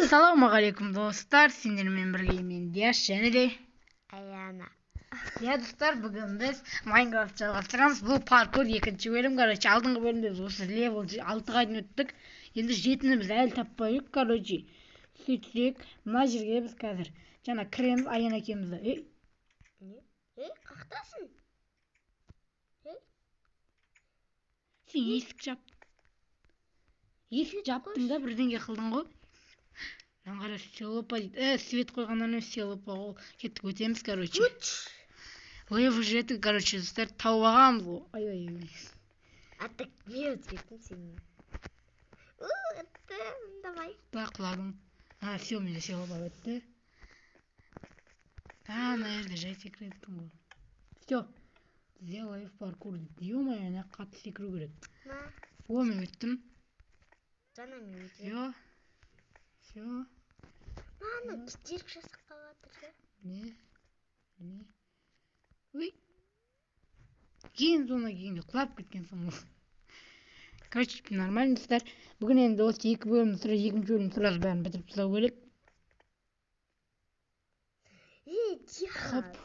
Ассалаумағалейкум, достар! Сендермен бірге мен, Диас, және де Аяна. Иә, достар, бүгін біз Майнкрафт жалғастырамыз. Бұл паркур екінші бөлім, короче. Алдыңғы бөлімде біз осы левел 6-ға дейін өттік. Енді 7-ні біз әлі таппай жүрік, короче. Сөйтсек, мына жерге біз қазір жаңа кіреміз, Аяна екеуміз. Ей, Не? Ей, қақтасың? Ей, сен есік жап. Есік жаптың да бірдеңе қылдың ғой. Мынаны қара, селопа дейді. Свет қойғаннан емес, селопа ғой. Кеттік, өтеміз, короче. Өт. Левел 7, короче, достар, тауып алғанбыз ғой. Ай, ай, ай. А так не өтіп сен. Өттім, давай. Да, құладым. А, все, менде селопа бітті. А, мына жерде жай секіреді екен ғой. Все. Сделай паркур дейді. Ё-моё, ана қатты секіру керек. На, О, мен өттім. жаңа мен өтем. Все. Все. Ана кедергі жасап қалып жатыр. Міне. Міне. Ой. Ең соңына келгенде құлап кеткен соң ғой. Короче, нормально, достар. Бүгін енді осы екі бөлім сразу, екінші бөлім сразу бәрін бітіріп тастау керек. Ей, Диас. Хоп.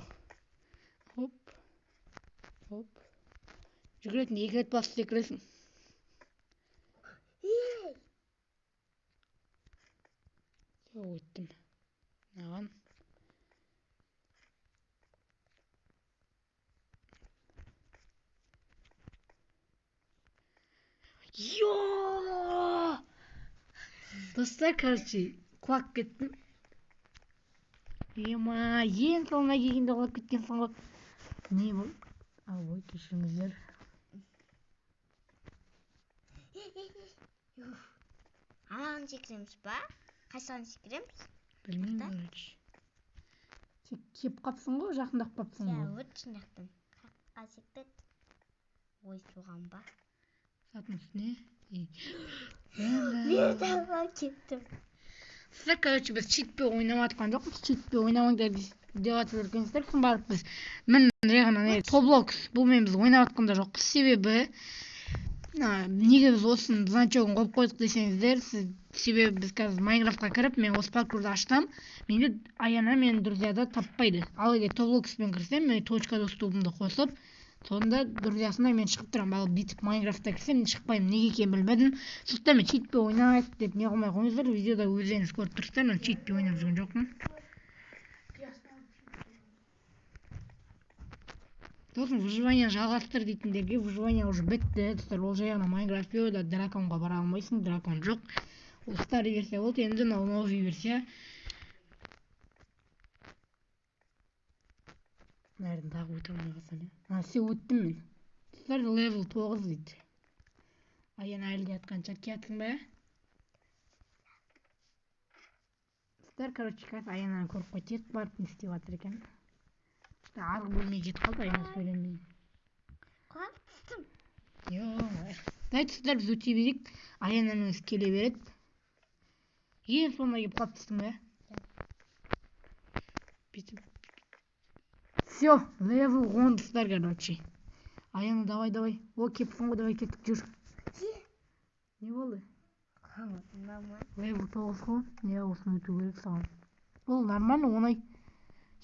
Хоп. Хоп. Жүгіретін екі рет басып секіресің. Ей, Все, өттім. Мынаған. Йо! Достар, короче, құлап кеттім. Ема, ең соңына келгенде құлап кеткенсің ғой. Не бұл? Ал, ой, кешіріңіздер. Ей, ей, ей. Уф. Анаған секіреміз ба? Қайсыған секіреміз? Білмеймін, Тоқта. короче. Сен кеп қапсың ғой, жақындап қапсың Иә, ғой. өт жақтан. Қаққа секіреді. Ой, соған ба? Заттың үстіне. И. Мен тауға кеттім. Достар, короче, біз читпен ойнап жатқан жоқпыз. Читпен ойнамаңдар деп жатыр екенсіздер. Сосын барып біз мін ғана не Тоблокс бұлмен біз ойнап жатқан да жоқпыз. Себебі неге біз осының значогын қойып қойдық десеңіздер, сіз себебі біз қазір Майнкрафтқа кіріп, мен осы паркурды ашсам, менде Аяна мені друзьяда таппайды. Ал егер Тоблокспен кірсем, мен точка доступымды қосып, сонда друзьясына мен шығып тұрамын. Ал бүйтіп Майнкрафтта кірсем, мен шықпаймын. Неге екенін білмедім. Сондықтан мен читпен ойнайды деп не қылмай қойыңыздар. Видеода өздеріңіз көріп тұрсыздар, мен читпен ойнап жүрген жоқпын. Сосын выживание жалғастыр дейтіндерге, выживание уже бітті, достар. Ол жай ғана Майнкрафт да драконға бара алмайсың, дракон жоқ. Ол старый версия болды, енді мынау новый версия. Мына жерден тағы өте алмай қалсам, иә. А, все, өттім мен. Достар, левел 9 дейді. Аяна әлі де жатқанша келатсың ба? Достар, короче, қазір Аянаны көріп қайтайық, барып не істеп жатыр екен. Арғы бөлмеге жетіп қалды Аяна сөйлемей. Құлап түстім. Ё-моё. Давайте, достар, біз өте берейік. Аянаның өзі келе береді. Ең соңына келіп құлап түстің бе? Бүйтіп. Все, левел 10, достар, короче. Аяна, давай, давай. О, кепсің ғой, давай, кеттік, жүр. Не болды? Нормально. Левел 9 ғой. Не, осыны өту керек саған. Ол нормально, оңай.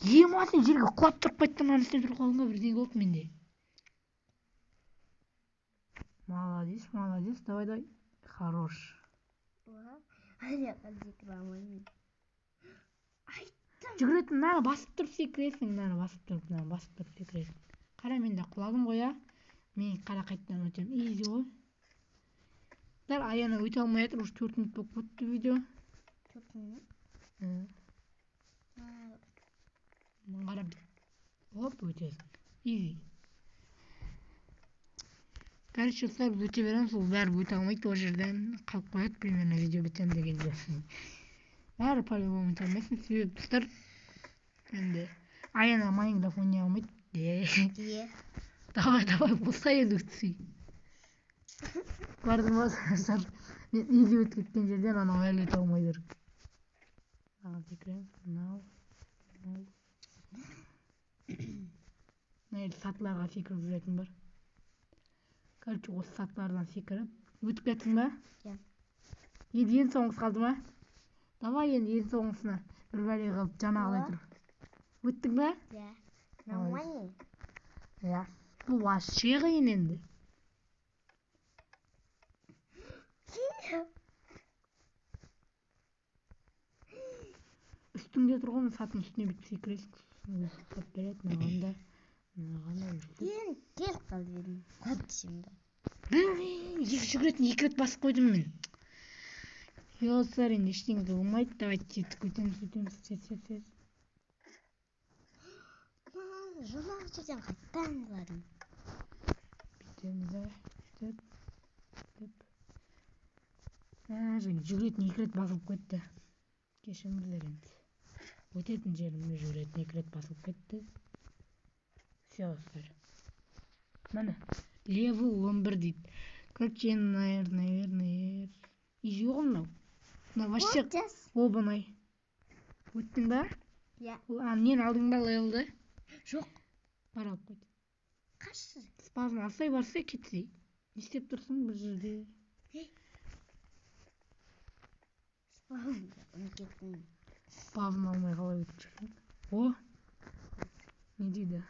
Ема, сен жерге құлап тұрып қайттың, мынаны істеп тұрып қалдың ба, бірдеңе болды менде. Молодец, молодец, давай, давай. Хорош. Ана секіре алмаймын. Айттым. Жүгіретін мынаны басып тұрып секіресің, мынаны басып тұрып, мынаны басып тұрып секіресің. Қара, мен де құладым ғой, а. Мен қара, қайтадан өтемін. Изи ғой. Достар, Аяна өте алмай жатыр, уже 4 минут болып кетті видео. 4 минут. Мына қара, оп, өтесің. Изи. Короче, достар, біз өте береміз, ол бәрі өте алмайды, ол жерден қалып қояды примерно видео бітемін дегенде. Бәрі по-любому өте алмайсың, себебі, достар, енді Аяна Майнкрафт ойнай алмайды. Е. Давай, давай, болса енді өтсей. Көрдің ба, достар, мен изи өтіп кеткен жерден анау әлі өте алмай тұр. Мынаған секіреміз, мынау, мынау. Мына жерде сатыларға секіріп жүретін бар. Короче, осы сатылардан секіріп өтіп кеттің ба? Иә. Енді ең соңғысы қалды ма? Давай енді ең соңғысына бір бәле қылып, жаңағыдай тұр. Өттің ба? Иә. Нормально. Иә. Бұл вообще қиын енді. Үстіңде тұр ғой, сатының үстіне бүйтіп секіресің, сосын өзі ұстап береді, мынаған да, мынаған да өйстіп. Енді келіп қалды едім. Құлап түсемін ба? Блин, екі жүгіретін екі рет басып қойдым мен. Достар, енді ештеңе де болмайды. Давайте тетік өтеміз, өтеміз, тез, тез, тез. Жұмақ жерден қайтадан құладым. Бүйтеміз да, бүйтіп, бүйтіп. Және жүгіретін екі рет басылып кетті. Кешіріңіздер енді. Өтетін жерімде жүгіретін екі рет басылып кетті. Все, достар. Міне, level 11 дейді. Короче, наверное, изи ғой мынау. Мынау вообще оп-оңай. Өттің ба? Иә. Нені алдың ба левелді? Жоқ. Бар, алып қойды. Қашшы. Спавн алсай, барсай, кетсей. Не істеп тұрсың бір жерде? Спавн ұмытып кеттім. Спавн алмай қалай өтіп жүрсің? О! Не дейді?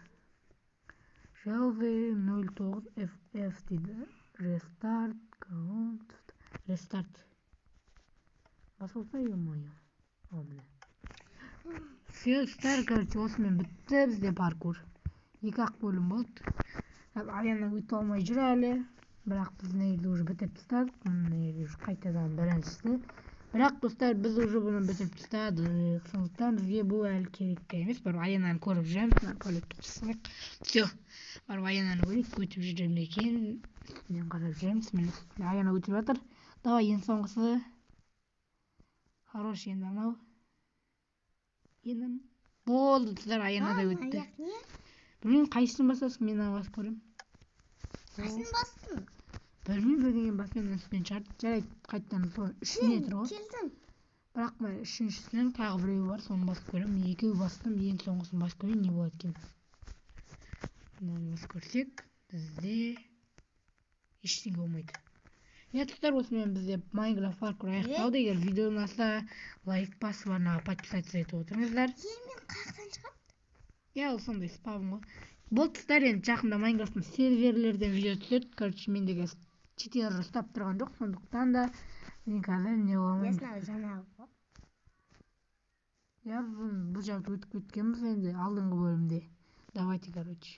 Желвы 09 FF дейді. Рестарт, count, рестарт. Басылса, ё-моё. О, міне. Все, достар, короче, осымен бітті бізде паркур. Екі ақ бөлім болды. Аяна өте алмай жүр әлі. Бірақ біз мына жерде уже бітіріп тастадық. Мына жерде уже қайтадан біріншісі. Бірақ, достар, біз уже бұны бітіріп тастадық. Сондықтан бізге бұл әлі керек те емес. Барып Аянаны көріп жүреміз. Мына туалетті қосайық. Все. Барып Аянаны көрейік, өтіп жүре ме екен. Үстінен қарап жүреміз. Міне, Аяна өтіп жатыр. Давай, ең соңғысы. Хорош, енді анау. Енді болды, достар, Аяна да өтті. Білмеймін, қайсысын басасың, мен ана басып көремін. Қайсысын бастың? Білмеймін, бірдеңені басып, мен үстінен шығарды. Жарайды, қайтадан сол үшіне тұр ғой. Келдім. Бірақ мына үшіншісінің тағы біреуі бар, соны басып көремін. Мен екеуі бастым, ең соңғысын басып көрейін, не болады екен. Мынаны басып көрсек, бізде ештеңе болмайды. Иә, достар, осымен бізде Майнкрафт паркур аяқталды. Егер видео ұнаса, лайк басып, арнаға подписаться етіп отырыңыздар. Мен қаяқтан шығады? Иә, ол сондай спавн ғой. Болды, достар, енді жақында Майнкрафттың серверлерден видео түседі. Короче, менде қазір читер ұстап тұрған жоқ, сондықтан да мен қазір не бола алмаймын. Ясно, жаңағы ғой. Иә, бұл жақты өтіп кеткенбіз енді алдыңғы бөлімде. Давайте, короче.